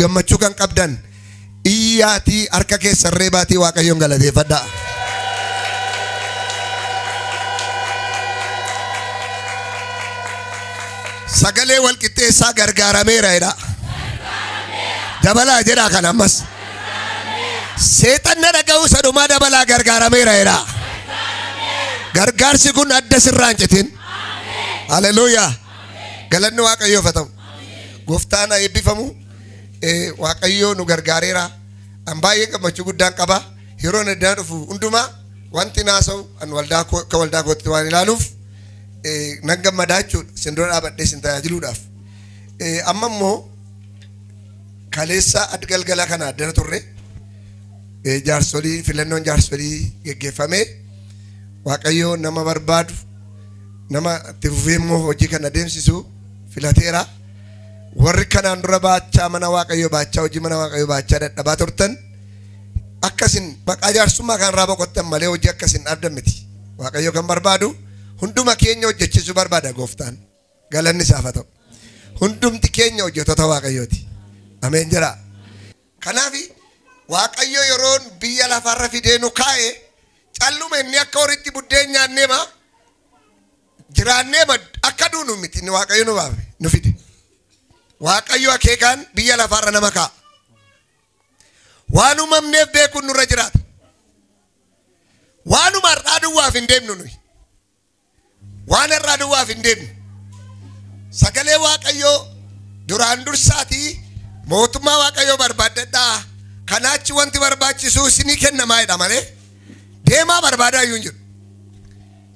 gammachuu kan qabdan iyyaatii harka keessan reebaatii Waaqayyoon galateeffadhaa. Sagalee wal qixxeessaa gargaarameera jedha. Dabalaa jedhaa kan ammas. Seexanna dhaga'uu isa dhumaa dabalaa gargaarameera jedha. Gargaarsi kun adda sirraa hin citin. Haleluuyaa. Galanni Waaqayyoof haa ta'u. Gooftaan haa eebbifamu. Waaqayyoo nu gargaareera. An baay'ee gammachuu guddaan qaba. Yeroo ani addaan dhufu hundumaa wanti naasa'u an waldaa koo akka waldaa kootti waan ilaaluuf nan gammadaa jechuudha. Isin dura dhaabadhee isin tajaajiluudhaaf. Amma immoo kaleessa adda galgala kana addana turre jaarsolii filannoon jaarsolii geggeeffame. Waaqayyoo nama barbaadu nama itti fufee immoo hojii kana adeemsisu filateera. Warri kanaan dura baachaa mana Waaqayyoo baachaa hojii mana Waaqayyoo baachaa dadhabaa turtan akkasin maqaa jaarsummaa kan irraa boqottan malee hojii akkasin dhabdan miti. Waaqayyo kan barbaadu hunduma keenya hojjechiisuu barbaada gooftaan. Galanni isaaf haa ta'u. Hundumti keenya hojjettoota Waaqayyooti. Ameen jedhaa. Kanaaf Waaqayyo yeroon biyya lafarra fidee nu kaa'e calluma inni akka horiitti buddeen nyaanneema jiraanneema akka duunu miti inni Waaqayyo nu baafne nu fide. Waaqayyo akeekaan biyya lafarra nama kaa'a. Waan uumamneef beekuun nurra jiraata. Waanuma har'aa duwwaaf hin deemnu nuyi. Waan har'aa duwwaaf hin deemnu. Sagalee Waaqayyoo duraan dursaatii mootummaa Waaqayyoo barbaaddadhaa. Kanaachi wanti barbaachisu isinii kennamaa jedha malee deemaa barbaadaa iyyuu hin jiru.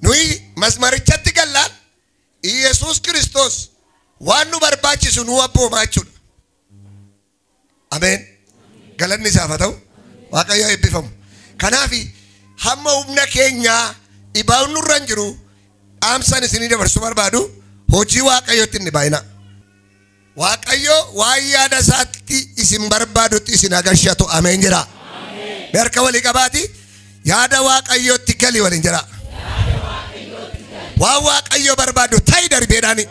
Nuyi masmarichatti gallaan Iyesuus Kiristoos waan nu barbaachisu nu abboomaa jechuudha. Ameen. Galanni isaaf haa ta'u. Waaqayyo eebbifamu. Kanaaf hamma humna keenyaa dhibaa'uun nurra hin jiru dhaamsan isinii dabarsuu barbaadu hojii Waaqayyootti hin dhibaa'ina. Waaqayyo waan yaada isaatti isin barbaadutti isin agarsiisu. Ameen jedha. Mee harka walii qabaati yaada Waaqayyootti gali waliin jedha. Waan Waaqayyo barbaadu ta'i darbeedhaani.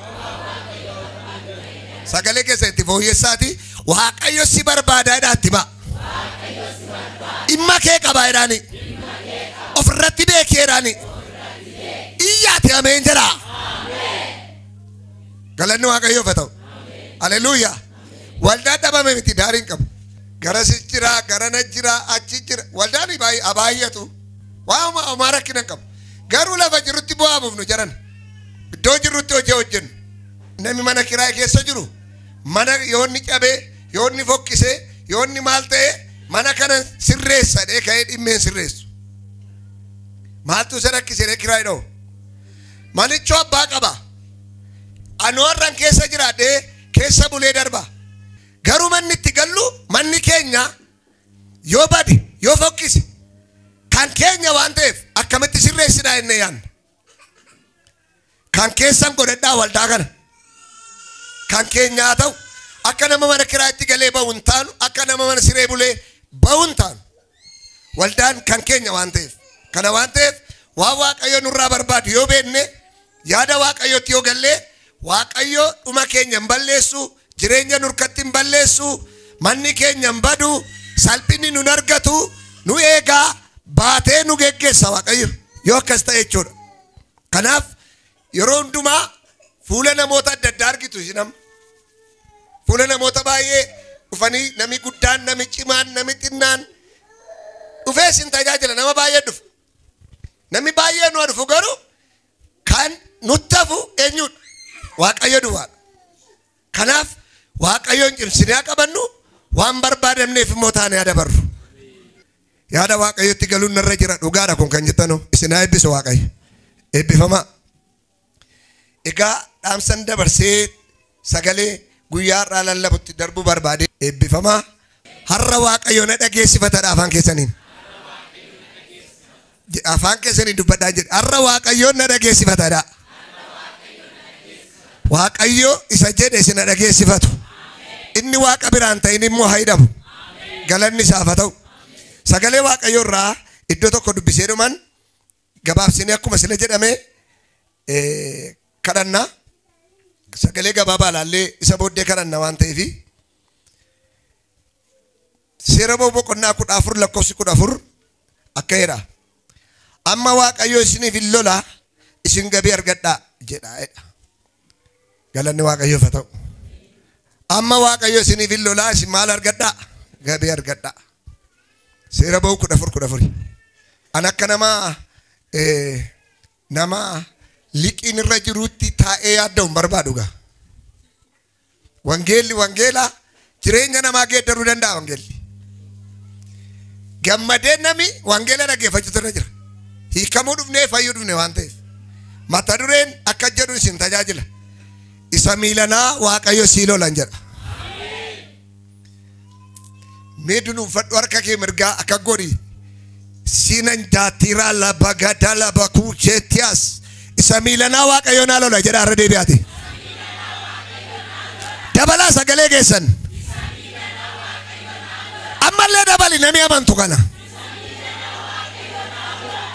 Sagalee keessa itti fooyyessaati Waaqayyo si barbaadaa jedhaa itti ba'a. Dhimma kee qabaa jedhaani. Ofirratti beekee jedhaani. Iyyaati ameen jedha. Galanni Waaqayyoof haa ta'u. Haleluuyaa. Waldaan dhabame miti daariin qabu. Garas jira, garana jira, achi jira. Waldaan baay'atu. Waan homaa rakkina hin qabu. Garuu lafa jirutti bu'aa buufnu jedhan. Iddoo jirrutti hojii hojjennu. Namni mana kiraay keessa jiru mana yoonni cabee, yoonni fokkisee, yoonni maal ta'e mana kana sirreessa jedhee ka'ee dhimmeen sirreessu. Maaltu isa rakkise jedhee kiraay dha'u. Manichoo abbaa qaba. Ani warran keessa jiraadhee keessa bulee darba. Garuu manni itti gallu manni keenya yoo bade yoo fokkise kan keenya waan ta'eef akkamitti sirreessinaa jennee yaadna. Kan keessan godhadhaa waldaa kana. Kan keenyaa ta'u akka nama mana kiraayitti galee bahu hin taanu, akka nama mana siree bulee bahu hin taanu. Waldaan kan keenya waan ta'eef. Kana waan ta'eef waan Waaqayyo nurraa barbaadu yoo beekne yaada Waaqayyootti yoo gallee Waaqayyo dhuma keenya hin balleessu, jireenya nurkatti hin balleessu, manni keenya hin badu, salphinni nun argatu, nu eegaa baatee nu geggeessa Waaqayyo yoo akkas ta'e jechuudha. Kanaaf yeroo hundumaa fuula namoota adda addaa argitu isin amma. Fuula namoota baay'ee dhufanii namni guddaan, namni cimaan, namni xinnaan dhufee isin tajaajila nama baay'ee dhufu. Namni baay'ee nu dhufu garuu kan nutti hafu eenyudha? Waaqayyo duwwaadha. Kanaaf Waaqayyoon cimsinee haa qabannu, waan barbaadamneef immoo taanee haa dabarru. Yaada Waaqayyotti galuun narra jira dhugaadha kun kan jettanu isin haa eebbisu Waaqayyo. Eebbifamaa. Egaa dhaamsan dabarsee sagalee guyyaa har'aa lallabutti darbuu barbaade eebbifamaa. Har'a Waaqayyo na dhageessifatadha afaan keessaniin. Afaan keessaniin dubbadhaa jedhe. Har'a Waaqayyo na dhageessifatadha. Waaqayyo isa jedhe isin na dhageessifatu. Inni Waaqa biraan ta'in immoo haa hidhamu. Galanni isaaf haa ta'u. Sagalee Waaqayyo irraa iddoo tokko dubbisee dhuman gabaabsinee akkuma sila jedhame kadhanna. Sagalee gabaabaa laallee isa booddee kadhanna waan ta'eefi. Seera boqonnaa 14 lakkoofsi 14 akka jedha. Amma Waaqayyo isiniif hin lola isin gabii argadhaa jedha. Galanni Waaqayyoof haa ta'u. Amma Waaqayyo isiniif hin lola isin maal argadhaa? Gabii argadhaa. Seera ba'uu 14:14. An akka nama liqiin irra jirutti taa'ee yaadda'u hin barbaadu gaa. Wangeelli wangeela jireenya namaa geeddaruu danda'a wangeelli. Gammadee nami wangeela dhaggeeffachuutu irra jira. Hiikamuu dhufnee fayyuu dhufne waan ta'eef. Mata dureen akka jedhu isin tajaajila. Isa miilanaa Waaqayyo sii lolan jedha. Mee dunuunfadhu harka kee mirgaa akka godhi. Sinan jaatiraa labagadala labakuucheetiyaas. Isa miilanaa Waaqayyo naa lola jedha irra deebi'aati. Dabalaa sagalee keessan. Ammallee dabali namni amantu kana.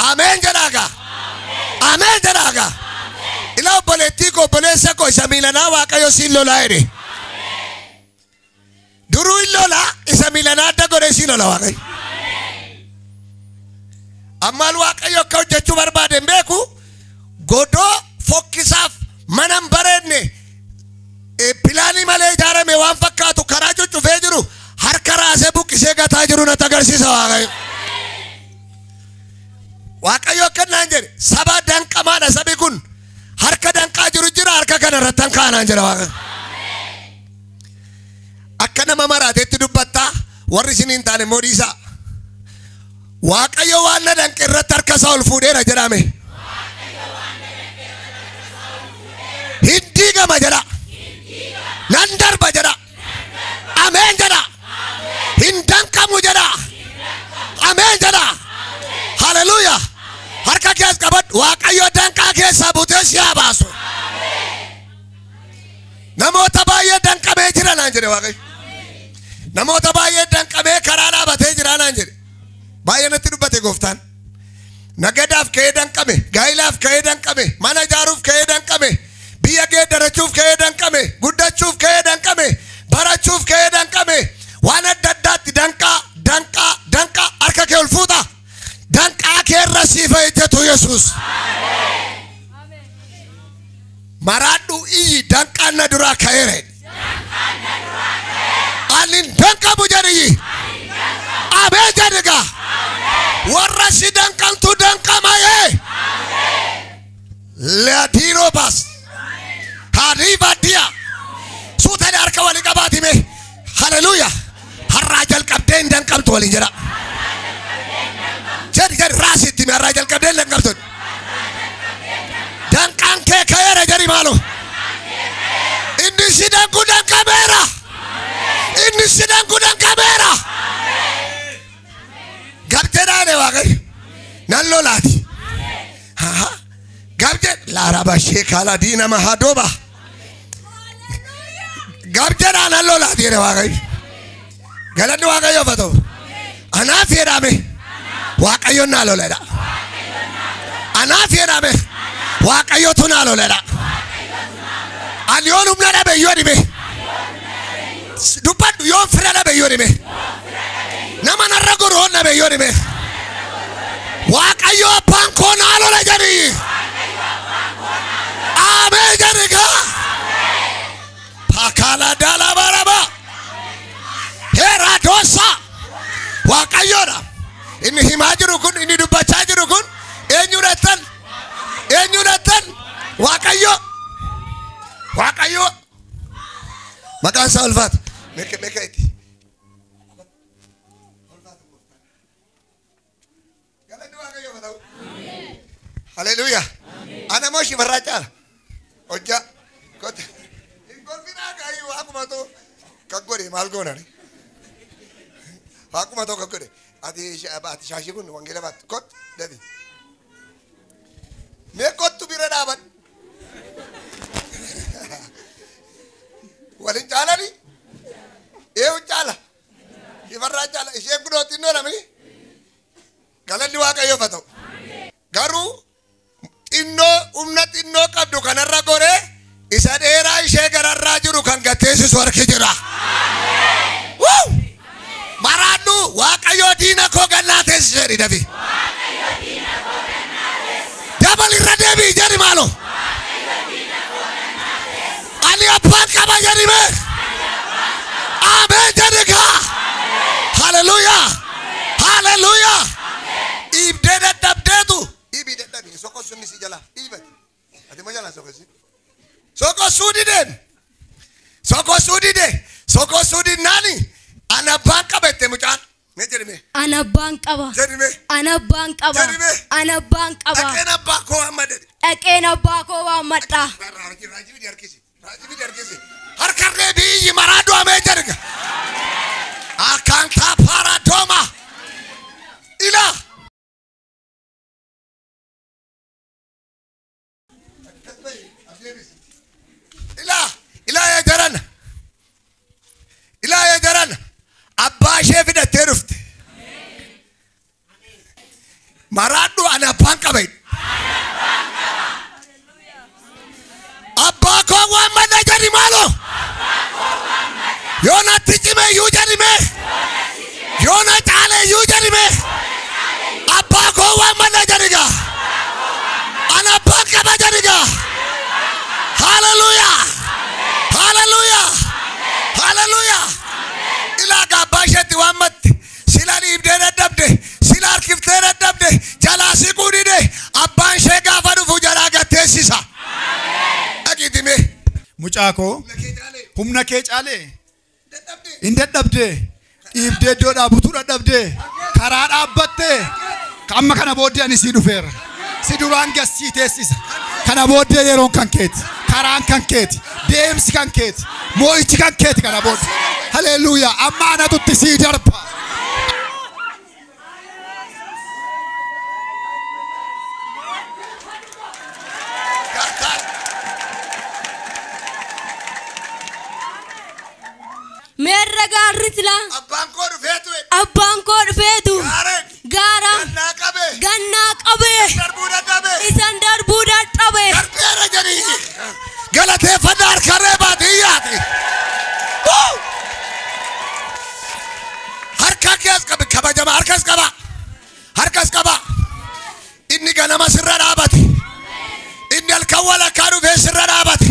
Ameen jedhaagaa. Ameen jedhaagaa. Ilaa obboleettii koo obboleessa koo isa miilanaa Waaqayyo siin lolaa jedhe. Duruu hin lolaa isa miilanaa adda godhee siin lola Waaqayyo. Ammaan Waaqayyo akka hojjechuu barbaade hin beeku godoo fokkisaaf mana hin bareedne pilaanii malee ijaarame waan fakkaatu karaa cuccufee jiru harka raasee buqqisee gataa jiru natti agarsiisa Waaqayyo. Waaqayyo akka naan jedhe saba danqamaadha sabi kun harka danqaa jiru jira harka kana irratti hanqaanaan jedha Waaqayyo. Akka nama maraateetti dubbattaa warri isin hin taane immoo dhiisaa. Waaqayyo waan na danqe irratti harka isaa ol fuudheera jedhame. Hin diigama jedha. Nan darba jedha. Ameen jedha. Hin danqamu jedha. Ameen jedha. Haleluuyaa. Harka kees qabadhu Waaqayyo danqaa keessaa butee si haa baasu. Namoota baay'ee danqamee jira naan jedhe Waaqayyo. Namoota baay'ee danqamee karaa dhaabatee jira naan jedhe. Baay'ee natti dubbate gooftaan. Nagadaaf ka'ee danqame, gaa'ilaaf ka'ee danqame, mana ijaaruuf ka'ee danqame, biyya geeddarachuuf ka'ee danqame, guddachuuf ka'ee danqame, barachuuf ka'ee danqame, waan adda addaatti danqaa, danqaa, danqaa harka kee ol fuuta. Danqaa kee irra siif ejjetu Yesuus. Maraadhu iyyi danqaan na duraa ka'eera. Ani hin danqamu jedhi. Ameen jedhi gaa. Warra si danqantu danqamayee. Leadiiroo baas. Hariiba diya. Suutanii harka walii qabaatime. Haleluuyaa. Har'aa jalqabdee hin danqamtu waliin jedha. Jedhi jedhi raasitti mee har'aa jalqabdee hin danqamtu. Danqaan kee ka'eera jedhi maaloo. Inni si danqu danqameera. Inni si danqu danqameera. Gabjee dhaane Waaqayyo. Nan lolaati. Gabjee laaraba sheekala diinama hadooba. Gabjee dhaan nan lolaati jedhe Waaqayyo. Galanni Waaqayyoof haa ta'u. Anaaf jedhame Waaqayyo naa loledha. Anaaf jedhame Waaqayyotu naa loledha. Ani yoon humna dhabe yoo dhime. Dubbadhu yoon fira dhabe yoo dhime. Nama narra goru dhabe yoo dhime. Waaqayyo abbaan koo naa lola jedhi. Ameen jedhi gaa. Pakala dala baraba. Heeradosa. Waaqayyoodha. Inni himaa jiru kun inni dubbachaa jiru kun eenyudhattan? Eenyudhattan? Waaqayyo. Waaqayyo. Maqaan isaa ulfaata. Meeqa meeqa itti. Galanni Waaqayyoof haa ta'u. Haleluuyaa. Ana moo shifarraa caala? Hojjaa. Kota. Hin kolfinaa gaarii akkuma ta'u kan godhe maal goonani? Akkuma ta'u kan godhe. Ati shaashii kun wangeela baattu. Kottu dafi. Mee kottu bira dhaaban. Waliin caalani? Eewu caala. Shifarraa caala. Isheen kunoo xinnoo namni. Galanni Waaqayyoof haa ta'u. Garuu xinnoo humna xinnoo qabdu kanarra goree isa dheeraa ishee gararraa jiru kan gateessisu harki jira. Maraadhu Waaqayyo diina koo gannaa teessise jedhi dafi. Dabal irra deebi'i jedhi maaloo. Ani abbaan qaba jedhi mee. Ameen jedhi kaa. Haleluuyaa. Haleluuyaa. Dhiibdee dadhabdeetu. Dhiibii dadhabi soqosuun si jala dhiibate. Ati moo jalaan soqosi? Soqosuu dideen. Soqosuu dide. Soqosuu didnaani. Ani abbaan qaba jette mucaan. Mee jedhi mee. Ani abbaan qaba. Jedhi mee. Ani abbaan qaba. Jedhi mee. Ani abbaan qaba. Dhaqeen abbaa koo amma jedhi. Dhaqeen abbaa koo waammadha. Raajii fidi harkisi. Raajii fidi harkisi. Harkarree biyyi maraa du'amee jedhi. Akantaa paaradooma. Ilaa. Ilaa. Ilaa yaa jaran. Ilaa yaa jaran. Abbaa ishee fidattee dhufte. Maraadhu ani abbaan qaba jedhi. Abbaa koo waammadha jedhi maaloo. Yoo natti cime iyyuu jedhi mee. Yoo na caale iyyuu jedhi mee. Abbaa koo waammadha jedhi gaa. Ani abbaan qaba jedhi gaa. Haleluuyaa. Haleluuyaa. Haleluuyaa. Ilaa abbaa isheetti waammatte. Sila dhiibdee dadhabde. Sila harkiftee dadhabde. Jalaa siquu dide. Abbaan ishee gaafa dhufu jalaa gatteessisa. Dhaqiitii mee. Mucaa koo humna kee caalee hin dadhabde dhiibdee iddoo dhaabutuu dadhabde karaa dhaabbatte amma kana booddee ani sii dhufeera. Si duraan gassii teessisa. Kana booddee yeroon kan keeti. Karaan kan keeti. Deemsi kan keeti. Moo'ichi kan keeti kana booddee. Haleluuyaa. Amma anatutti sii darba. Meerra gaarri silaa. Abbaan koo dhufeetu. Abbaan koo dhufeetu. Gaara. Gannaa qabee. Gannaa qabee. Darbuu dadhabee. Isan darbuu dadhabee. Darbeera jedhii. Galateeffadhaa harkarree baadiyyaati. Harka kees qabi kabajama harkas qaba. Harkas qaba. Inni ganama sirra dhaabate. Inni halkan walakkaa dhufee sirra dhaabate.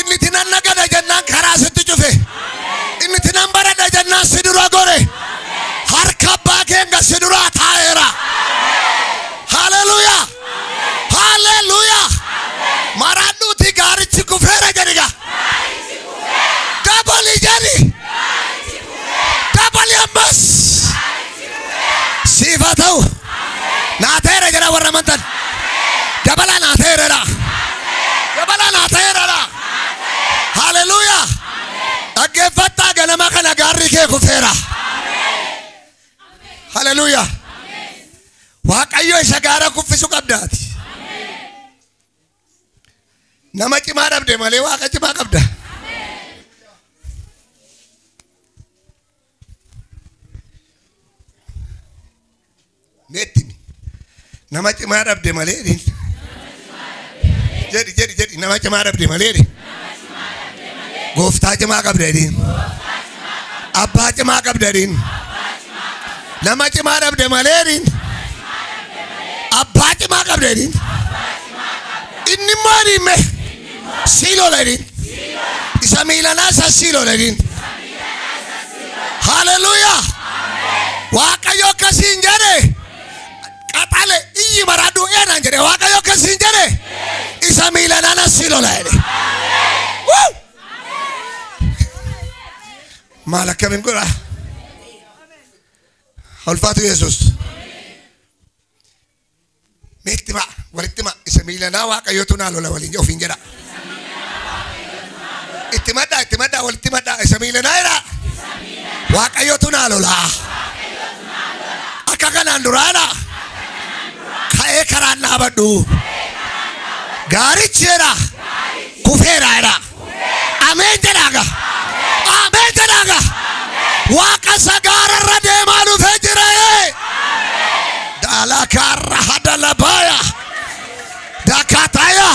Inni tinan nagada jennaan karaa sitti cufe. Inni tinan baradha jennaan si dura gore. Harka abbaa keenya si dura taa'eera. Haleluuyaa. Haleluuyaa. Maraadhuuti gaarichi kufeera jedhi gaa. Dabali jedhi. Dabali ammas. Siif haa ta'u. Naa ta'eera jedha warra amantan. Dabalaa naa ta'eera. Dabalaa naa ta'eera. Haleluuyaa. Dhaggeeffadhaa ganama kana gaarri kee kufeera. Haleluuyaa. Waaqayyo isa gaara kuffisu qabdaati. Nama cimaa dhabde malee waaqa cimaa qabda. Meettimi. Nama cimaa dhabde malee jedhi jedhi jedhi nama cimaa dhabde malee gooftaa cimaa qabda jedhiin. Abbaa cimaa qabda jedhiin. Nama cimaa dhabde malee jedhiin. Abbaa cimaa qabda jedhiin. Inni immoo jedhiin mee sii lola jedhiin. Isa miilanaa isa sii lola jedhiin. Haleluuyaa. Waaqayyo akkasiin jedhe. Qaxale iyyi maraadhu eenaan jedhe Waaqayyo akkasiin jedhe. Isa miilanaa sii lola jedhe. Wuu! Maal akkamiin godha? Ulfaatu Yesuus. Meetti ma'a walitti ma'a isa miilanaa Waaqayyotu naa lola waliin ofiin jedha. Itti maddaa itti maddaa walitti maddaa isa miilanaa jedha. Waaqayyotu naa lola. Akka kanaan duraadha. Ka'ee karaan dhaabadhu. Gaarichi jedha. Kufeera jedha. Ameen jedhaaga. Ameen jedhaaga. Waaqa isa gaararra deemaa dhufee jira. Dalakarra hadalabaya. Dakataya.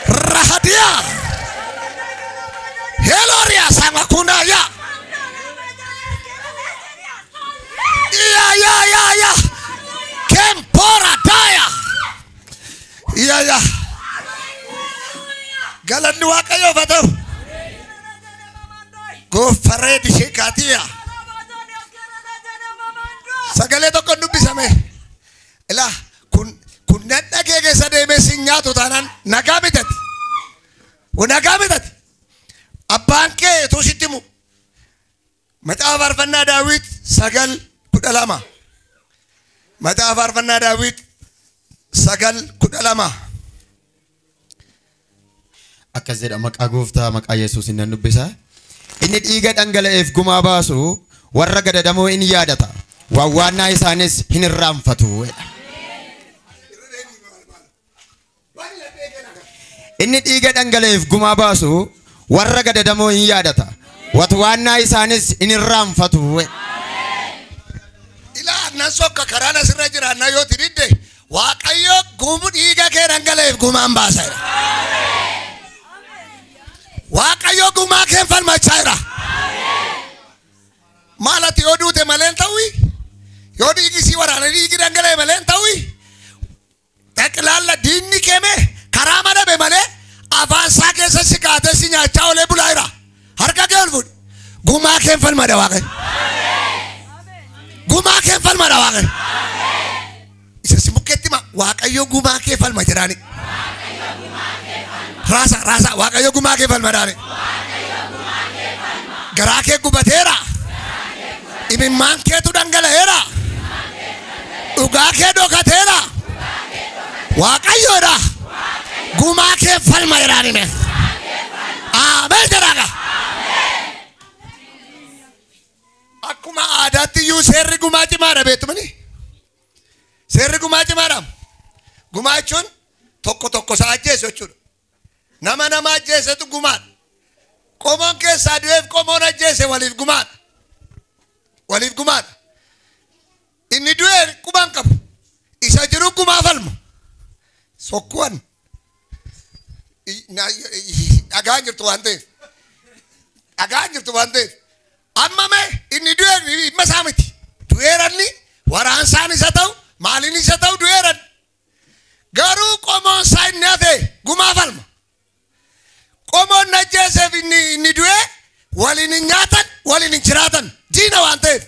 Rahadia. Heloria samakunaya. Iyaya. Galanni Waaqayyoof haa ta'u. Goofaree ishee kaatiya. Sagalee tokko dubbisame. Ilaa kun nadha kee keessa deemee si nyaatu taanaan nagaa bitati. Nagaa bitati. Abbaan kee utuu sitti himu. Macaafa Faarfannaa Daawit 9:12. Macaafa Faarfannaa Daawit 9:12. Akkas jedha maqaa gooftaa maqaa Yesuusin nan dubbisa. Inni dhiiga dhangala'eef gumaa baasu warra gadadamoo in yaadata. Waawwaannaa isaanis hin irraanfatu. Inni dhiiga dhangala'eef gumaa baasu warra gadadamoo in yaadata. Watwaannaa isaanis hin irraanfatu. Ilaa nan sokka karaan asirra jira na yoo tididde Waaqayyo gumu dhiiga kee dhangala'eef gumaan baasa jedha. Waaqayyo gumaa kee falmachaa jira. Maalati yoo duute malee hin ta'u? Yoo dhiigi si waraana dhiigi dhangala'e malee hin ta'u? Xeqilaalla diinni keeme karaa madabe malee afaan isaa keessa si kaatee si nyaachaa olee bulaa jira. Harka kee ol fuudhi. Gumaa kee falmada Waaqayyo. Gumaa kee falmada Waaqayyo. Isa si mukkeetti ma Waaqayyo gumaa kee falma jedhaani. Raasa raasa Waaqayyo gumaa kee falma jedhaani. Garaa kee gubateera. Imimmaan keetu dhangala'eera. Dhugaa kee dhokateera. Waaqayyoodha. Gumaa kee falma jedhaani mee. Ameen jedhaaga. Akkuma aadaatti iyyuu seerri gumaa cimaadha beektumani. Seerri gumaa cimaadha. Gumaa jechuun tokko tokko isaa ajjeesu jechuudha. Nama nama ajjeesetu gumaadha. Qomoon keessaa du'eef qomoon ajjeese waliif gumaadha. Waliif gumaadha. Inni du'e quban qabu. Isa jiru gumaa falma. Sokkuwan. Dhagaan jirtu waan ta'eef. Dhagaan jirtu waan ta'eef. Amma mee inni du'e dhimma isaa miti. Du'eeranni waraansaan isa ta'u maaliin isa ta'u du'eeran. Garuu qomoon isaa inni hafe gumaa falma. Qomoon ajjeeseef inni du'e waliin hin nyaatan waliin hin jiraatan diina waan ta'eef.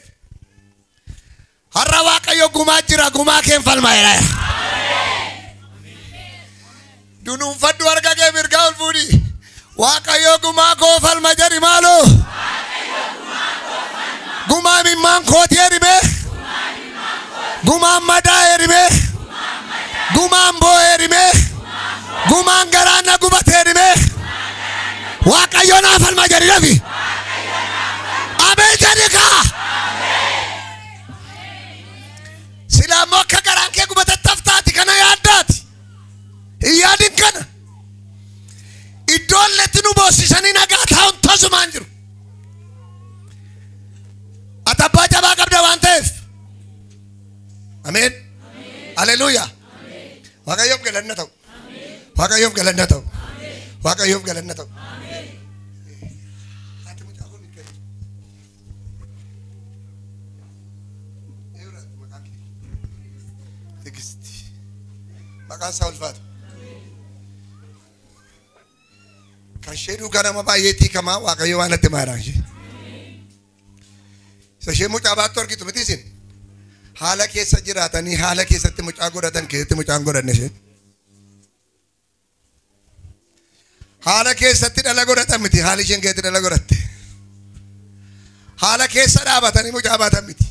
Har'a Waaqayyo gumaa jira gumaa keen falma jedha. Dunuunfadhu harka kee mirgaa ol fuudhi. Waaqayyo gumaa koo falma jedhi maaloo. Gumaa imimmaan kooti jedhime. Gumaan madaa jedhime. Gumaan boo'ee jedhime. Gumaan garaan na gubate jedhime. Waaqayyo naa falma jedhi dafi. Ameen jedhi kaa. Silaa immoo akka garaan kee gubate taftaati kana yaaddaati. Hin yaadin kana. Iddoon letti nu boossisanii nagaa taa'uun tasumaan jiru. Ati abbaa jabaa qabda waan ta'eef. Ameen. Haleluuyaa. Waaqayyoof galanna ta'u. Waaqayyoof galanna ta'u. Waaqayyoof galanna ta'u. Haati mucaa kun hin kennu. Eewuraati maqaan kee. Tigisti. Maqaan isaa ulfaatu. Kan ishee duukaa nama baay'eetii kamaa Waaqayyo waan natti maadhaan ishee. Isa ishee mucaa baattu argitu miti isin. Haala keessa jiraatanii haala keessatti mucaa godhatan keessatti mucaan godhanne isheen. Haala keessatti dhala godhatan miti haali isheen keessatti dhala godhatte. Haala keessa dhaabatanii mucaa baatan miti.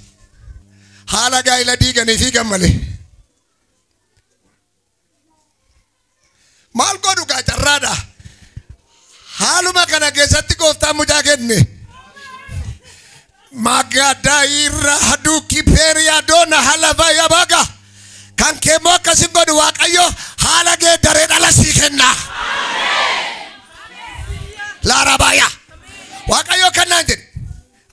Haala gaa'ila diiganii fiigan malee. Maal godhu gaa carraadha. Haaluma kana keessatti gooftaan mucaa kenne. Magadaira haduki peria dona halava yabaga. Kan keemmoo akkasin godhu Waaqayyo haala geeddaree dhala sii kenna. Laarabaya. Waaqayyo kennaan jedhe.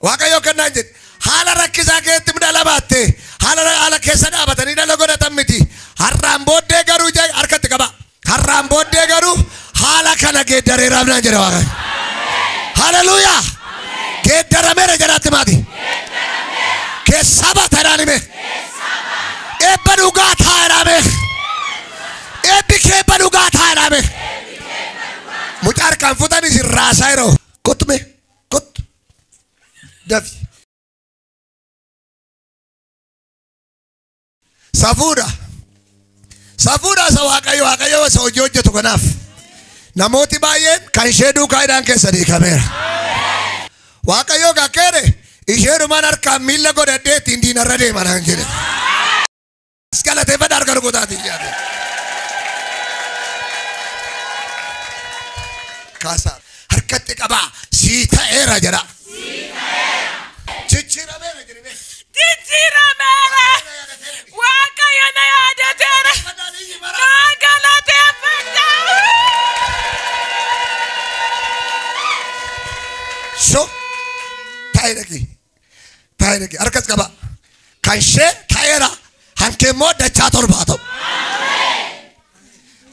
Waaqayyo kennaan jedhe. Haala rakkisaa keetti dhala baatte. Haala keessa dhaabatanii dhala godhatan miti. Har'aan booddee garuu harkatti qaba. Har'aan booddee garuu haala kana geeddaree raabnaan jedhe Waaqayyo. Haleluuyaa. Geeddarameera jedhaatti maati. Keessaa baata jedhaan hime. Eebba dhugaa ta'a jedhame. Eebbi kee Kan fuutanis raasaa yeroo. Kottu mee kottu dafi. Safuudha. Safuudha isa Waaqayyo Waaqayyo isa hojii hojjetu kanaaf. Namooti baay'een kan ishee duukaa hidhaan keessa diikameera. Waaqayyo kakkeere isheedhumaan harkaan miilla godhadhee ittiin diinarra deema naan jedhe. Galateeffadha harka rukutaatiin jedhe. Kaasaa harkatti qabaa sii ta'eera jedha. Jijjiirameera jedhame. Jijjiirameera. Waaqayyo na yaadateera. Naa galateeffadha. So taa'ee dhaqi. Taa'ee dhaqi harkas qaba. Kan ishee ta'eera. Hankee immoo dachaa torbaa ta'u.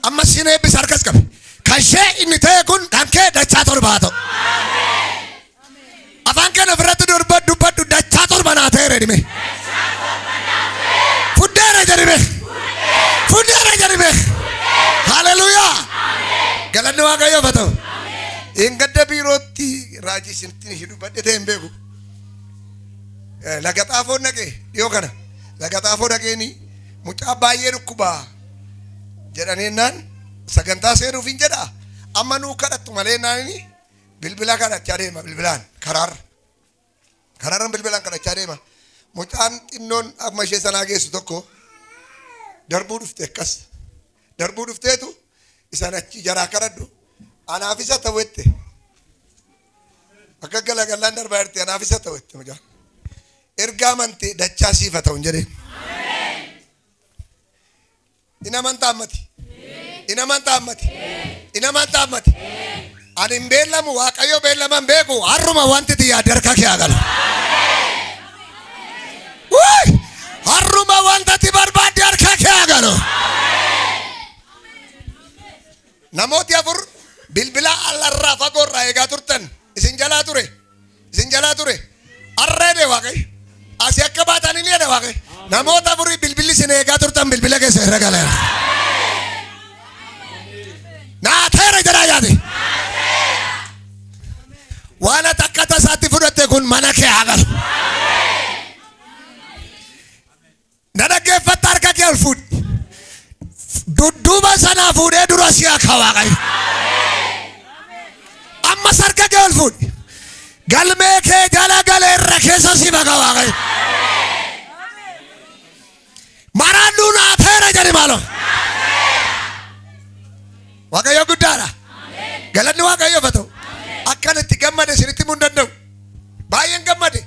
Amma siin eebbisa harkas qabe. Kan ishee inni ta'e kun hankee dachaa torbaa ta'u. Afaan keenya ofirratti dubbadhu dachaa torba naa ta'eera jedhime. Fudheera jedhime. Fudheera jedhime. Haleluuyaa. Galanni Waaqayyoof haa ta'u. Hin gadda biirootti raajii isinitti hin dubbadhe ta'e hin beeku. Laga xaafoon dhaqee dhiyoo kana. Laga xaafoo dhaqeeni mucaa baay'ee dhukkubaa jedhaniinnaan sagantaa seenuuf hin jedhaa. Amma nuu kadhattu malee naani bilbila kadhachaa deema bilbilaan karaarra. Karaarra bilbilaan kadhachaa deema. Mucaan xinnoon amma ishee sanaa geessu tokko darbuu dhufte akkas. Darbuu dhufteetu isaan achi jaraa kadhadhu. Anaaf isa ta'u jette. Akka galagalaan darbaa jirti anaaf isa ta'u jette mucaan. Ergaa amantee dachaa siifa ta'u hin jedheen. In amantaa ammati. In amantaa ammati. In amantaa ammati. Ani hin beellamu Waaqayyo beellama hin beeku har'uma wanti itti yaadde harka kee haa galu. Har'uma wanta ati barbaadde harka kee haa galu. Namooti afur bilbila alarraa fagoorraa eegaa turtan isin jalaa ture. Isin jalaa ture. Arreede Waaqayyo. Asii akka baatan hin jedhe Waaqayyo. Namoota afurii bilbilli isin eegaa turtan bilbila keessa irra galeera. Naa ta'eera jedhaa yaade. Waan ati akka tasaatti fudhatte kun mana kee haa galu. Na dhaggeeffatta harka kee ol fuudhi. Dudduuba sanaa fuudhee dura si akka Waaqayyo. Ammas harka kee ol fuudhi. Galmee kee jala galee irra keessa si baga Waaqayyo. Maraaduu naa ta'eera jedhi maaloo. Waaqayyo guddaadha. Galanni Waaqayyoof haa ta'u. Akkan itti gammade isinitti himuu hin danda'u. Baay'een gammade.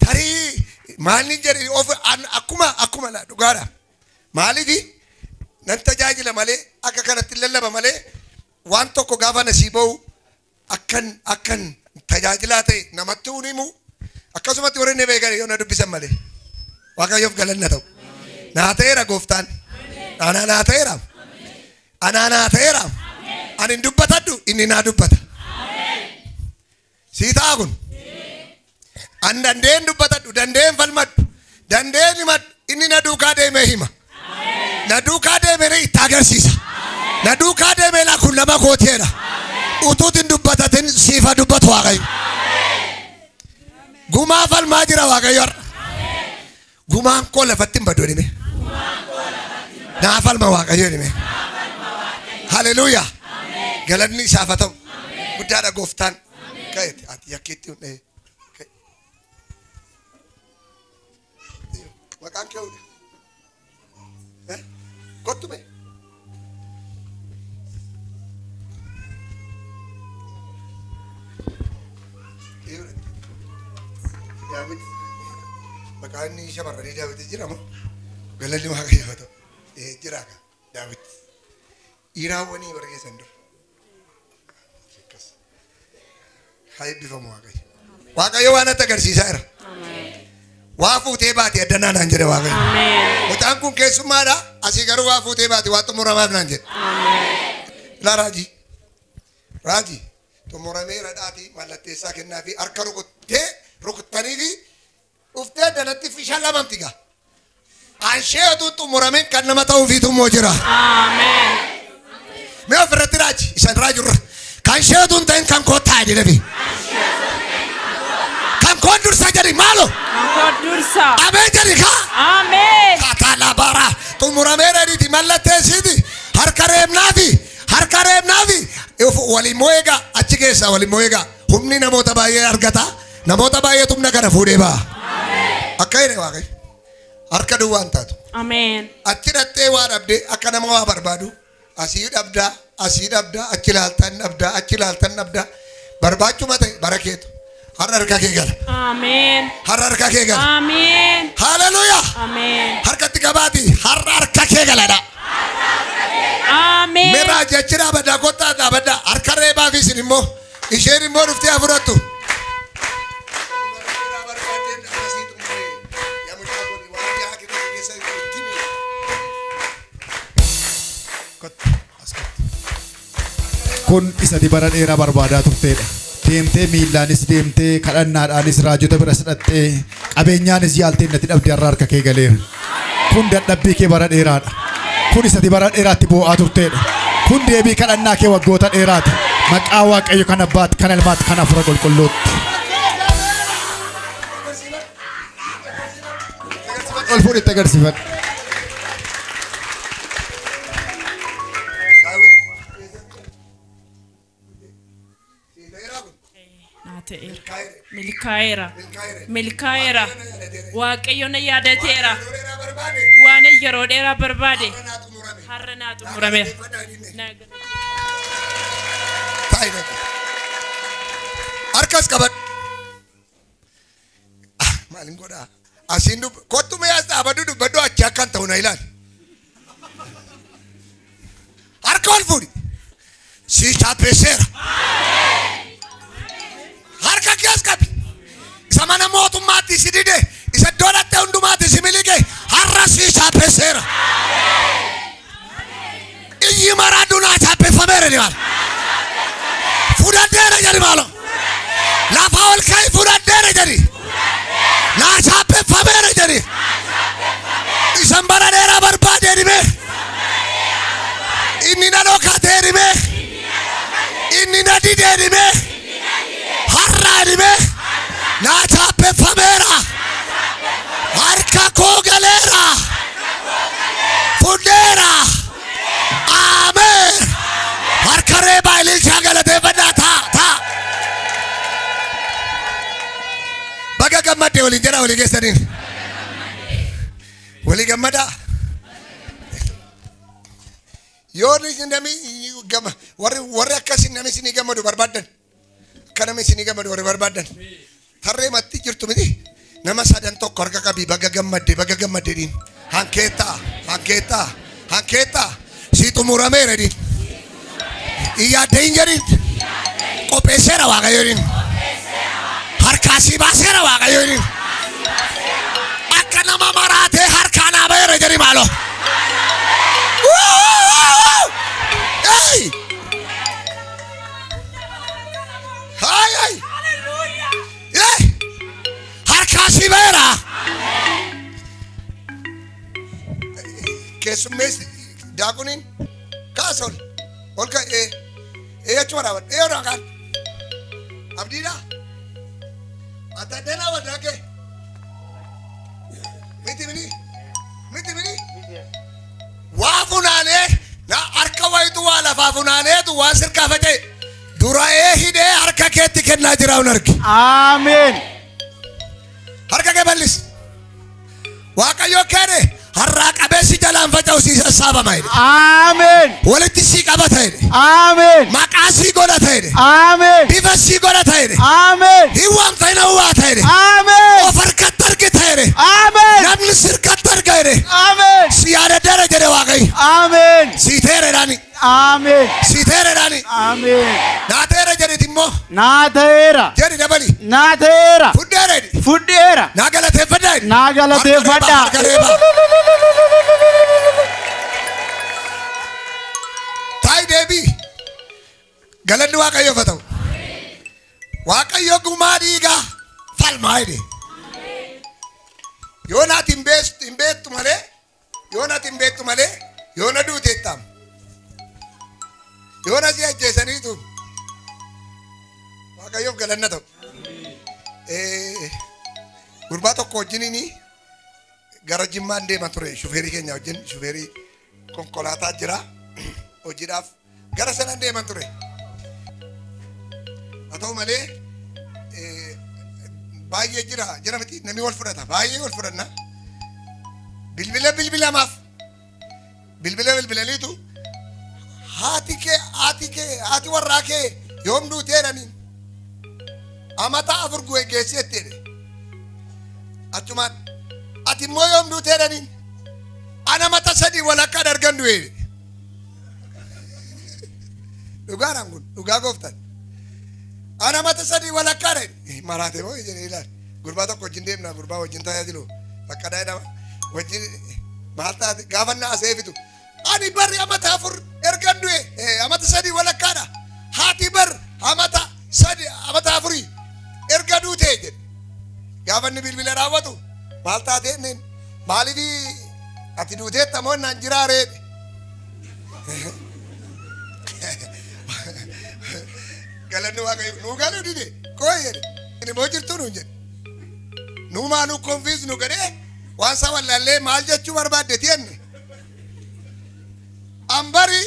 Tarii maalni jedhe of akkuma akkuma dhugaadha. Maaliifi nan tajaajila malee akka kanatti lallaba malee waan tokko gaafa nasii ba'u akkan tajaajilaa ta'e namatti hin himu. Akkasumatti warri inni beekan yoo na dubbisan malee. Waaqayyoof galanna ta'u. Naa ta'eera gooftaan. Anaa naa ta'eera. Anaa naa ta'eera. Ani hin dubbatadhu inni naa dubbata. Sii ta'a kun. Ani dandeen dubbatadhu dandeen falmadhu dandeen himadhu inni na duukaa deemee hima. Na duukaa deemee itti agarsiisa. Na duukaa deemee laa kun nama kooteedha. Utuutiin hin dubbatatin siifa dubbatu Waaqayyo. Gumaa falmaa jira Waaqayyo har'a. Gumaan koo lafatti hin badu jedhime. Naa falma Waaqayyo jedhime. Haleluuyaa. Galanni isaaf haa ta'u. Guddaadha gooftaan. Ka'eeti ati yakkeetti hin dhahee. Maqaan kee udha. Kottu mee. Daawit. Maqaan inni shamarranii Daawit jira moo? Galanni Waaqayyoof haa ta'u. Jira ka Daawit. Dhiiraawwanii bara keessan dura. Akkas. Haa eebbifamu Waaqayyo. Waaqayyo waan natti agarsiisaa jira. Waa fuutee baate addanaa naan jedhe Waaqayyo. Mucaan kun keessummaadha. Asii garuu waa fuutee baate waa xumuramaaf naan jedhe. Ilaa raajii. Raajii. Xumurameera dhaatii mallatteessaa kennaa fi harka rukuttee rukuttanii fi dhuftee danatti fisha lamamti gaa. Anshee utuu xumurameen kan nama ta'uufiitu immoo jira. Mee ofirratti raaji isan raajurra. Kan isheetu hin ta'in kan koo taa'e jedhame. Kan koo dursa jedhi maalo. Kan koo dursa. Ameen jedhi kaa. Ameen. Kataa bara xumuramee dheedhiiti mallatteessiiti harka reebnaafi harka reebnaafi waliin moo eegaa achi keessaa waliin moo eegaa humni namoota baay'ee argata namoota baay'eetu humna kana fuudhee ba'a. Akka jedhe Waaqayyo harka duwwaan taatu. Ameen. Achi dhattee waa dhabdee akka nama waa barbaadu asii dhabdaa asii dhabdaa achi ilaaltan dhabdaa achi ilaaltan dhabdaa barbaachuma ta'e bara keetu har'a harka kee gala. Ameen. Har'a harka kee gala. Ameen. Haleluuyaa. Ameen. Harkatti qabaati har'a harka kee galadha. Ameen. Meeraa jechi dhaabaddaa kottaa dhaabaddaa harka reebaa fi isin immoo isheen immoo dhuftee haa fudhattu. Kun isa bara dheeraa barbaadaa turteedha. Deemtee miillaanis deemtee kadhannaadhaanis raajota bira sidhattee qabeenyaanis yaaltee natti dhabdee har'a harka kee galeera. Kun dadhabbii kee bara dheeraadha. Kun isa bara dheeraatti boo'aa turteedha. Kun deebii kadhannaa kee waggoota dheeraati. Maqaa Waaqayyo kan abbaatti kan ilmaatti kan hafuura qulqulluutti. Ol fuudhitti agarsiifadhu. Milkaa'eera. Milkaa'eera. Waaqayyo na yaadateera. Waan yeroo dheeraa barbaade har'a naa xumurameera. Harkas qabadhu. Maalin godhaa? Asiin kottu mee as dhaabadhu dubbadhu achi akkan ta'u na ilaali. Harka ol fuudhi. Si chaappeesseera. Harka kee as qabi. Isa mana mootummaatti si dide, isa iddoo dhatte hundumaatti si miliqe, har'a si chaappeesseera. Iyyi maraa dunaa chaappeeffameera ni maala. Fudhadheera jedhi maalo. Lafa ol ka'i fudhadheera jedhi. Naa chaappeeffameera jedhi. Isan bara dheeraa barbaade dhimee. Inni na dhokatee dhimee. Inni na didee dhimee. Har'a dhimee. Naa chaappeeffameera. Harka koo galeera. Fudheera. Ameen. Harka reebaa ililchaa galateeffadhaa taa taa. Baga gammadde waliin jedhaa walii keessaniin. Walii gammadaa. Yoo namni warri akkasii namni isinii gammadu barbaaddan. Akka namni isinii gammadu warri barbaaddan. Tarree matti jirtu miti. Nama sadan tokko harka qabii baga gammadde dhiin. Hankeettaa hankeettaa hankeettaa si xumurameera dhiin. Iyyaadde hin jedhin. Qopheesseera Waaqayyo dhiin. Harkaa si baaseera Waaqayyo dhiin. Akka nama maraatee harkaa naa ba'eera jedhi maaloo. Hey! Hai hai! Hey! Harkaa si ba'eera. Keessummeessi daakuniin kaas ol ol ka'ee ee achuma dhaabadhu ee odhaa kaan abdiidhaa ataddanaa waldaa kee miti mini miti mini waa funaanee na harka wayitu waa lafaa funaaneetu waan sirkaa faca'e dura'ee hidhee harka keetti kennaa jira hun argi. Ameen. Harka kee bal'isi. Waaqayyo kenne har'aa qabeessi jalaan faca'u si sassaabama jedhe. Ameen. Walitti si qabata jedhe. Ameen. Maqaa si godhata jedhe. Ameen. Bifa si godhata jedhe. Ameen. Hin waamta hin hawwaata jedhe. Ameen. Of harkatti argita jedhe. Ameen. Namni sirkatti arga jedhe. Ameen. Si yaadaddeera jedhe Waaqayyo. Ameen. Si teeredhaani. Ameen. Si teeredhaani. Ameen. Naa teera jedheti immoo Naa ta'eera. jedhi dabali. Naa ta'eera. Fudheera jedhi. Fudheera. Naa galateeffadhaa jedhi. Naa galateeffadhaa. Harka reebaa. Taayi deebii. Galanni Waaqayyoof haa ta'u. Waaqayyo gumaa dhiigaa falmaa jedhe. Yoo naati hin beektu malee yoo naati hin beektu malee yoo na duute ittaam. Yoona si ajjeesaniitu Waaqayyoof galanna ta'u. Gurbaa tokko wajjiniin gara Jimmaan deema ture shufeerii keenya wajjin shufeerii konkolaataa jira hojiidhaaf gara sanaan deema ture. Haa ta'u malee baay'ee jira jira miti namni wal fudhata baay'ee wal fudhanna. Bilbila bilbilamaaf bilbila bilbilaniitu haati kee haati kee haati warraa kee yoom duutee jedhaniin amata afur gu'e geesseetti jedhe. Achumaan ati immoo yoom duutee jedhaniin ana mata sadii walakkaa dargan du'e. Dhugaadhaan kun dhugaa gooftaan. Ana mata sadii walakkaa dha maraate moo jedhee ilaali. Gurbaa tokko wajjin deemna gurbaa wajjin tajaajilu bakka jedhama wajjin maal taate gaafannaa asee fitu. Ani barri amata afur ergan du'e amata sadii walakkaadha. Haati bar amata sadii amata afurii erga duutee jedhe. Gaafanni bilbila raawwatu maal taate inneen maaliif ati duuteetta moo naan jiraaree? Galanni Waaqayyo nuu galuu dide koo jedhe inni moo jirtu nuun jedhe. Nuu maaluu konfiis nu godhee waan isaa wallaallee maal jechuu barbaadde jenne. Ambari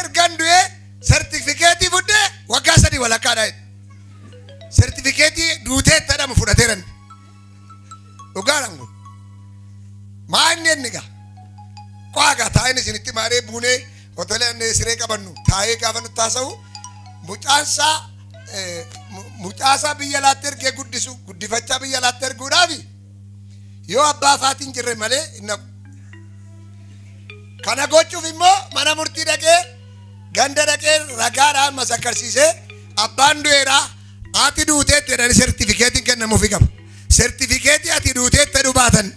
ergan du'ee sertifikeetii fudhee waggaa sadii walakkaadha jedhe. Sertifikeetii duuteetta jedhamu fudhateeran. Dhugaadhaan kun. Maa inni inni gaa? Qaagaa taa'een isinitti maaree buunee hoteela inni siree qabannu taa'ee gaafa nutti haasa'u mucaasaa biyya alaatti ergee guddisu guddifachaa biyya alaatti erguudhaaf yoo abbaa faatiin jirre malee hin naqu. Kana gochuuf immoo mana murtii dhaqee ganda dhaqee ragaadhaan masakkarsiisee abbaan du'eedhaa haati duuteetti jedhanii sertifikeetiin kennamuufi qaba. Sertifikeetii ati duuteetti jedhu baatan.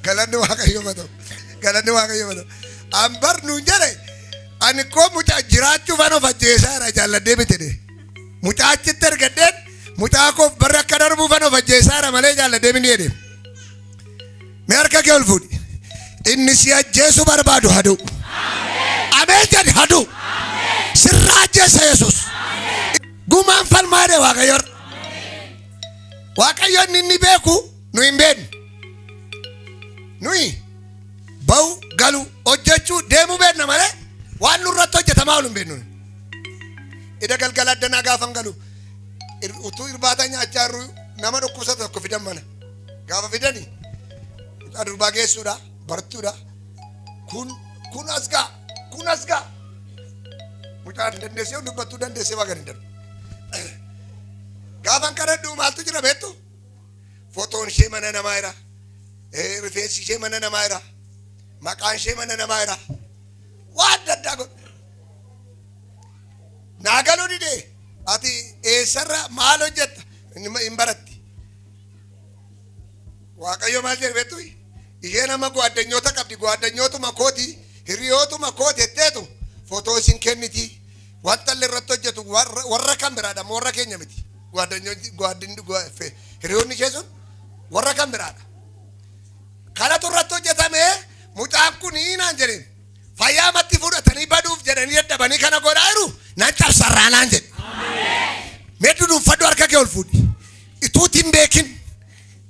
Galanni Waaqayyoo haa ta'u. Galanni Waaqayyoo haa ta'u. Ambar nuun jedhe ani koo mucaa jiraachuuf an of ajjeesaa jira jaalladhee miti jedhe. Mucaa achitti argadheen mucaa koof barri akka darbuuf an of ajjeesaa jira malee jaalladhee miti jedhe. Mee harka kee ol fuudhi. Inni si ajjeesuu barbaadu haa du'u. Ameen jedhi haa du'u. Sirraa ajjeesa Yesuus. Gumaan falmaa jedhe Waaqayyoon. Waaqayyoon inni beeku nu hin beeknu. Nuyi ba'u galu hojjechuu deemuu beekna malee waan nurratti hojjetamaa oolu hin beeknu. Ida galgala addanaa gaafan galu utuu irbaata nyaachaa jirru nama dhukkubsatu tokko fidan mana. Gaafa fidanii mucaa durbaa geessuudha bartuudha kun as ga'a kun as ga'a. Mucaan dandeessee dubbattuu dandeessee waa gadi darbu. Gaafan kadhadhu maaltu jira beektu? Fotoon ishee mana namaa jira. Rifeensi ishee mana namaa jira. Maqaan ishee mana namaa jira. Waan adda addaa godhu. Naa galuu didee ati eessarra maal hojjetta hin baratti. Waaqayyo maal jedhe beektu? Ishee nama gwaaddanyoota qabdi gwaaddanyootuma kooti hiriyootuma kooti jetteetu fotoo isin kenniti. Wanta illee irratti hojjetu warra kan biraadha moo warra keenya miti. Hiriyoonni ishee sun warra kan biraadha. Kanatu irratti hojjetame mucaan kun naan jedheen fayyaa matti fudhatanii baduuf jedhanii dadhabanii kana godhaa jiru nan cabsarraa naan jedhe. Mee duduunfadhu harka kee ol fuudhi. Ituuti hin beekin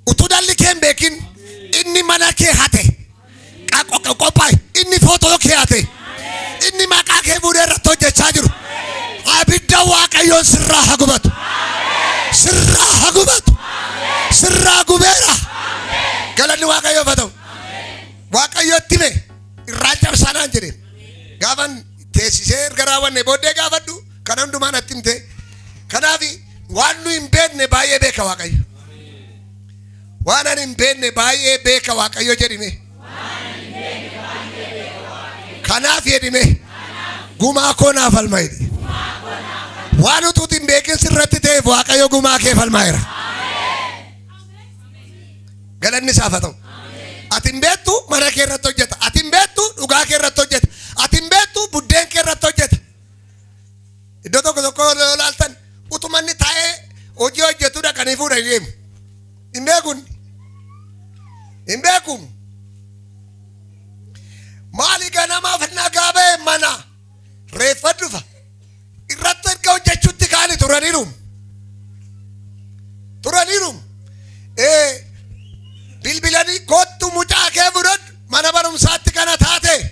utuu dhalli kee hin beekin inni mana kee hate qophaa'e inni footoo kee hate inni maqaa kee fuudhee irratti hojjechaa jiru. Abidda Waaqayyoon sirraa haa gubatu. Sirraa haa gubatu. Sirraa gubeera. Galanni Waaqayyoof haa ta'u. Waaqayyootti hime irraa cabsaa naan jedhe. Gaafan teessisee erga raawwanne booddee gaafadhu kana hundumaa natti himte. Kanaaf waan nu hin beekne baay'ee beeka Waaqayyo. Waan ani hin beekne baay'ee beeka Waaqayyo jedhime. Kanaaf jedhime gumaa koo naaf falma jedhe. Waan utuuti hin beekin sirratti ta'eef Waaqayyo gumaa kee falmaa jira. Galanni isaaf haa ta'u. Ati hin beektu mana kee irratti hojjeta. Ati hin beektu dhugaa kee irratti hojjeta. Ati hin beektu buddeen kee irratti hojjeta. Iddoo tokko tokko yoo ilaaltan utuma inni taa'ee hojii hojjetu dhaqanii fuudhanii deemu. Hin beekun. Hin beeku. Maali ganamaaf innaa Turaniiru. Turaniiru. Bilbilanii kottu mucaa kee fudhadhu mana barumsaatti kana taate.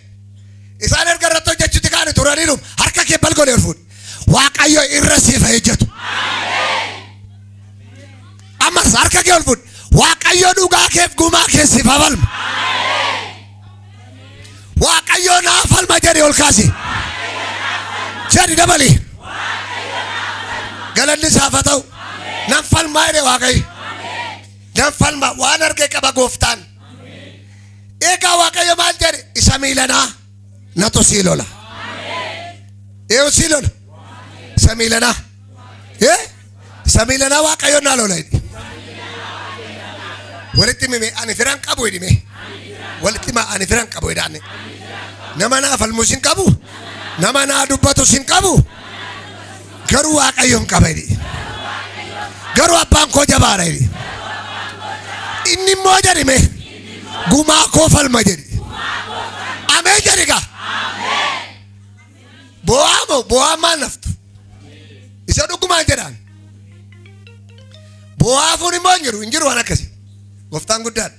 Isaan erga irratti hojjechuutti kaane turaniiru. Harka kee balgolee ol fuudhi. Waaqayyo irra siif haa ejjetu. Ammas harka kee ol fuudhi. Waaqayyo dhugaa keef gumaa kee siif haa falmu. Waaqayyo naa falma jedhi ol kaasi. Jedhi dabali. Galanni isaaf haa ta'u. Nan falmaa jedhe Waaqayyo. Nan falma waan arge qaba gooftaan. Egaa Waaqayyo maal jedhe isa miilanaa natu sii lola. Eeyu sii lola. Isa miilanaa. Isa miilanaa Waaqayyo naa lola jedhe. Walitti himime ani firan qabu jedhime. Walitti hima ani firan qabu jedhaane. Nama naa falmus hin qabu. Nama naa dubbatus hin qabu. Garuu Waaqayyo hin qaba jedhe. Garuu abbaan koo jabaadha jedhe. Inni immoo jedhime gumaa koo falma jedhe. Ameen jedhi gaa. Bo'aa moo bo'aa maal naftu? Isa dhugumaan jedhaan. Bo'aa fuun immoo hin jiru hin jiru waan akkasii. Gooftaan guddaadha.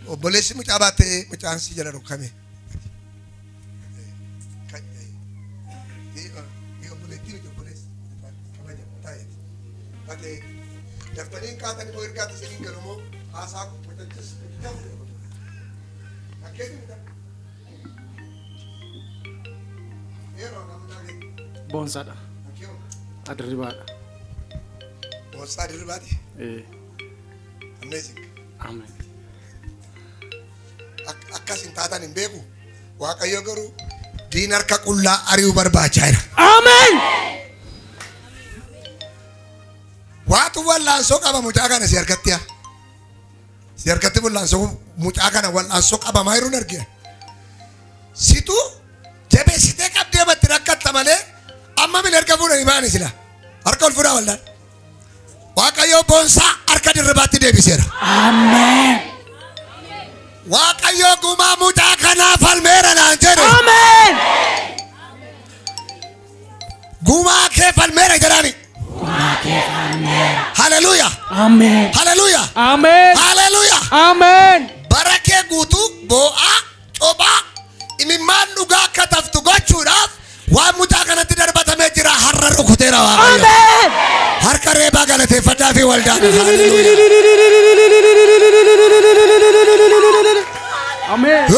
Obboleessi mucaa baattee mucaan si jala rukkame. Daftariin kaatanii moo ergaatti isiniin galu moo haasaa mucachis Boonsaadha. Adirribaadha. Boonsaa Adirribaati? Amazing. Ameen. Akkas hin taatan hin beeku. Waaqayyo garuu diina harka qullaa ari'uu barbaachaa jira. Ameen. Waatu wallaansoo qaba mucaa kana si harkatti yaa. Si harkatti wallaansoo mucaa kana wallaansoo qabamaa jiruun argina. Situ jabeessitee qabdee matti rakkatta malee amma min harka fuudhanii ba'anii sila. Harka ol fuudhaa wallaan. Waaqayyo boonsaa harka Dirribaatti deebiseera. Ameen. Waaqayyo gumaa mucaa kanaa falmeera naan jedhe. Ameen. Gumaa kee falmeera jedhaani. Hallelujah. Amen. Hallelujah. Amen. Hallelujah. Amen. Bara kee guutuu boo'aa cophaa imimmaan dhugaa akka taftu gochuudhaaf waan mucaa kanatti darbatamee jira har'a rukuteera Waaqayyo. Amen. Harka reebaa galateeffadhaa fi waldaan. Amen.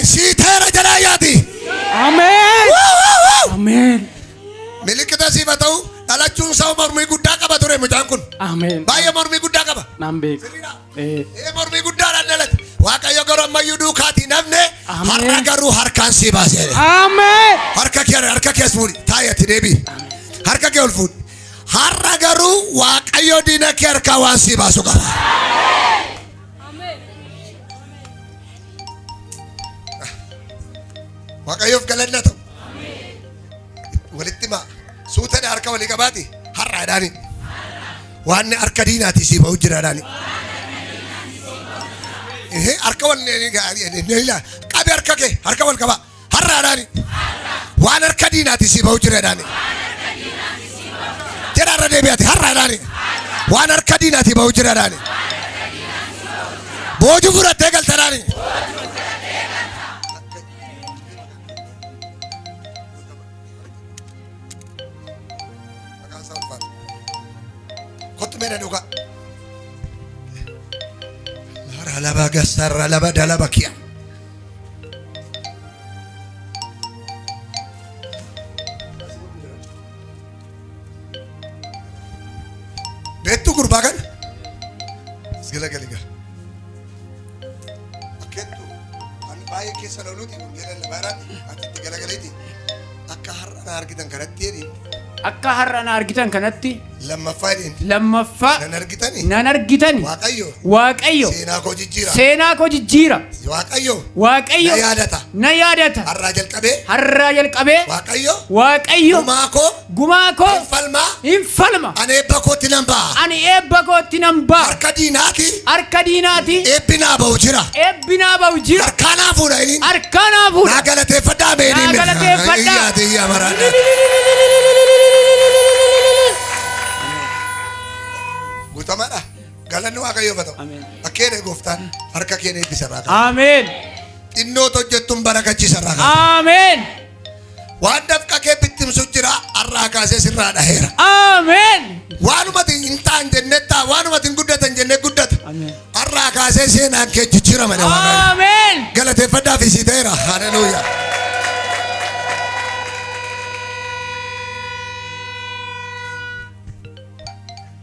Siiteera jedhaa yaati. Amen. Amen. Milikita siif haa ta'u dhalachuun isaa mormii guddaa qaba ture mucaan kun. Amen. Baay'ee mormii guddaa qaba. Naan beeku. Mormii guddaadhaan dhalate. Waaqayyo garuu ammayyuu duukaatii namne har'a garuu harkaan sii baasee. Ameen. Harka kee harka kees fuudhi taa'ee ati deebii. Harka kee ol fuudhi. Har'a garuu Waaqayyo diina kee harkaa waan sii baasu qaba. Waaqayyoof galanna ta'u. Walitti himaa. Suutadha harka walii qabaati har'aadhaani. Waan harka diinaati sii ba'u jiraadhaani. Harka wal qabi harka kee harka wal qabaa har'aadhaani. Waan harka diinaati sii ba'u jiraadhaani. Jedha irra deebi'aati har'aadhaani. Waan harka diinaati ba'u jiraadhaani. Boojuu fudhattee galtadhaani. Kottu meena dhugaa. Laba gasarra laba dalaba kiya. Beektu gurbaa kana? As galagaliga. Akkeettu ani baay'ee keessa loluuti wangeela labaaraati achitti galagaleeti akka har'a na argitan kanatti jedhiin. Akka har'a na argitan kanatti lammaffaa jedhiin. Lammaffaa nan argitani. Nan argitani. Waaqayyo. Waaqayyo. Seenaa koo jijjiira. Seenaa koo jijjiira. Waaqayyo. Waaqayyo. Na yaadata. Na yaadata. Har'aa jalqabee. Har'aa jalqabee. Waaqayyo. Waaqayyo. Gumaa koo. Gumaa koo. Hin falmaa. Hin falma. Ani eebba kootti nan ba'a. Ani eebba kootti nan ba'a. Harka diinaati. Harka diinaati. Eebbi naa ba'u jira. Eebbi naa ba'u jira. Harkaa naa fuudha inni. Harkaa naa fuudha. Naa galateeffadhaa meedii. Naa galateeffadhaa. Iyyaati iyyaa maraadhaa. Guutamaadha. Galanni Waaqayyoof haa ta'u. Ameen. Akkeedha gooftaan harka kee eebbisa irraa qaba. Ameen. Xinnoo hojjettuun barakachiisa irraa qaba. Ameen. Waan dafqa kee bittimsu jira har'aa kaasee sirraa dhaheera. Ameen. Waanumati hin ta'an jennee ta'a waanumati hin guddatan jennee guddata. Ameen. Har'aa kaasee seenaan kee jijjiirama jedha Waaqayyo. Ameen. Galateeffadhaaf isii ta'eera. Haleluuyaa.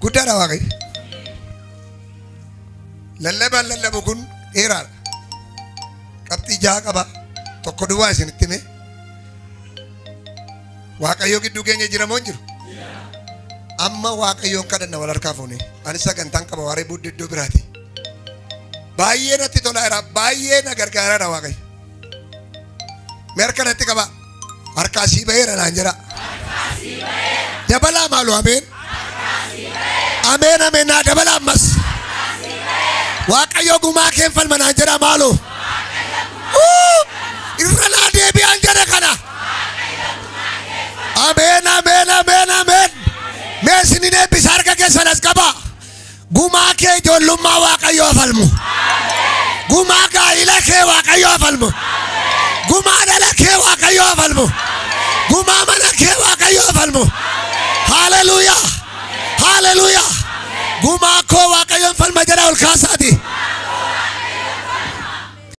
Guddaadha Waaqayyo. Lallabaan lallabu kun dheeraadha. Qabxii jaha qaba. Tokko duwwaa isinitti hime. Waaqayyo gidduu keenya jira moo hin jiru? Amma Waaqayyoon kadhanna wal harkaa fuune. Ani sagantaan qaba waaree booddee iddoo biraati. Baay'ee natti tolaa jira. Baay'ee na gargaaraa Waaqayyo. Mee harka natti qaba. Harkaa sii baheera naan jedha. Dabalaa maalu ameen. Ameen ameen naa dabalaa ammas. Waaqayyo gumaa keen falma naan jedha maalu. Irra naa deebi'aan jedha kana. Ameen ameen ameen ameen. Mee isinin eebbisa harka keessan as qaba. Gumaa kee ijoollummaa Waaqayyoo falmu. Gumaa gaa'ila kee Waaqayyoo falmu. Gumaa dhala kee Waaqayyoo falmu. Gumaa mana kee Waaqayyoo falmu. Haleluuyaa. Haleluuyaa. Gumaa koo Waaqayyoon falma jedha ol kaasaati.